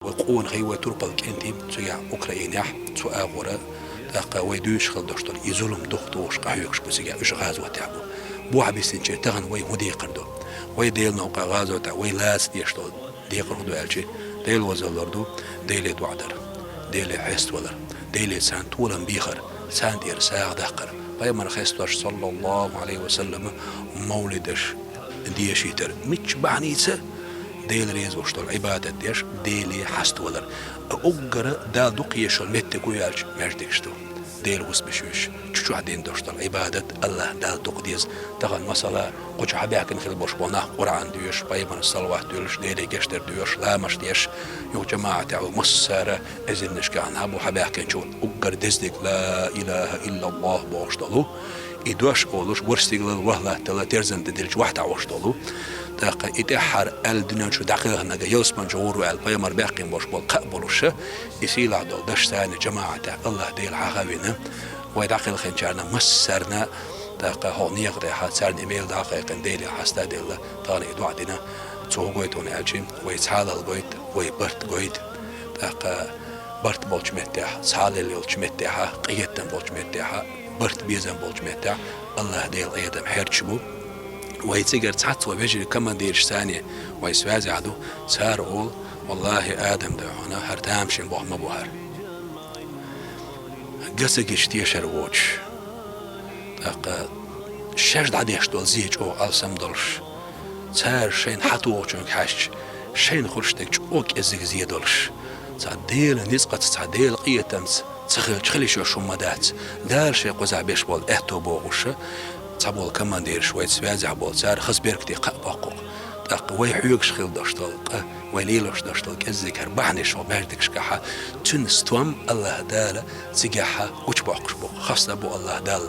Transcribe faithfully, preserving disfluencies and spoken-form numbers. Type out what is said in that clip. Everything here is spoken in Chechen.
Вай къонахий, вай турпал кӀентий цигахь Украинехь, цу агӀора, тӀаккха вай дуьйцуш хила долуш долу и зулам дукха тухуш къахьоьгуш бу цигахь, уьш гӀазотехь бу. Бохьа бисинче тахана вай хӀун декхар ду? Вай Делан новкъа гӀазотехь вай лаца деш долу декхар хӀун ду аьлча, Дела вазаллар ду, Деле доӀа дар, Деле хьеставалар, Деле царна толам бийхар, царна тӀера сагӀа даккхар. Пайхамар хеставеш, саллаллаху Ӏалайхи ва саллама, мовлидаш дешийтар. Мичча бахьаница? Дела реза волуш долу Ӏибадат деш, Деле хьаставалар. А уггара Далла дукха езаш йолу меттиг хӀун ю аьлча, маьждигаш ду. Делан хӀусамаш ю уьш. Чу чохь дина долуш долу Ӏибадат АллахӀ Далла дукха деза. Тахана, масала, кху чу хьабаьхкина хила болуш болу нах Къуръан доьшуш, пайхамарна салават доьллуш, Деле гечдар доьшуш, ламаш деш, юха жамаӀатехь ву массара эзарнашкахь нах бу хьабаьхкинчу, уггар деза дерг ла илаха иллаллахӀ бохуш долу. И дош олуш, ворхӀ стигалара ворхӀ латтала терзан тӀе диллича вахьтахь волуш долу. ТӀаккха и тӀаьххьара аьлла дуьнен чу дӀакхелхинарг ялсамани чу гӀур ву аьлла, пайхамар баьхкина болуш болу кхаъ болуша, и сийлахь долу даш царна жамаӀатехь АллахӀ Дела хьаха а вина, вай дӀакхелхинчарна массарна, тӀаккха хӀокху некъа тӀехь царна и мел дӀакхайкхина, Деле хьаста а делла, тахана и доӀа дина, цо хӀун гойту хьуна аьлча, вай цхьалалла гойту, вай барт гойту, тӀаккха барт болчу меттехь, цхьалалла йолчу меттехь, къинхетам болчу меттехь, барт безам болчу меттехь АллахӀ Делан къинхетам хьерчаш бу. Вай цигара цхьацца вай вежарий командираш царна, вай связехь ду, цара олу, валлахӀи, Адам, ду хьуна, хӀара тамашийна бохам ма бу хӀара. Га ца гича тешар воцуш, тӀаккха шаьш дӀадеш долу зе чӀогӀа алсам долуш, цара шайна хьатохучуьнга хьаьжча, шайна хуьлуш дерг чӀогӀа кӀеззиг зе долуш, цхьа Делан ницкъаца, цхьа Делан къинхетамца ца хилча хила йиш йолуш хӀума ма дац. Дала шайн кхузахь беш болу аьтто бохуша, цхьаболу командираш вайца связехь болу, цара хаза беркате кхаъ боккху-кх. ТӀаккха вай хьоьгуш хила долуш долу, къа вай лелош долуш долу кӀеззиг хӀара бахьанаш хӀокху маьждигашкахьа, цуьнан стом АллахӀ Дала цигахьа гучубоккхуш бу-кх. Хастам бу АллахӀ Далла,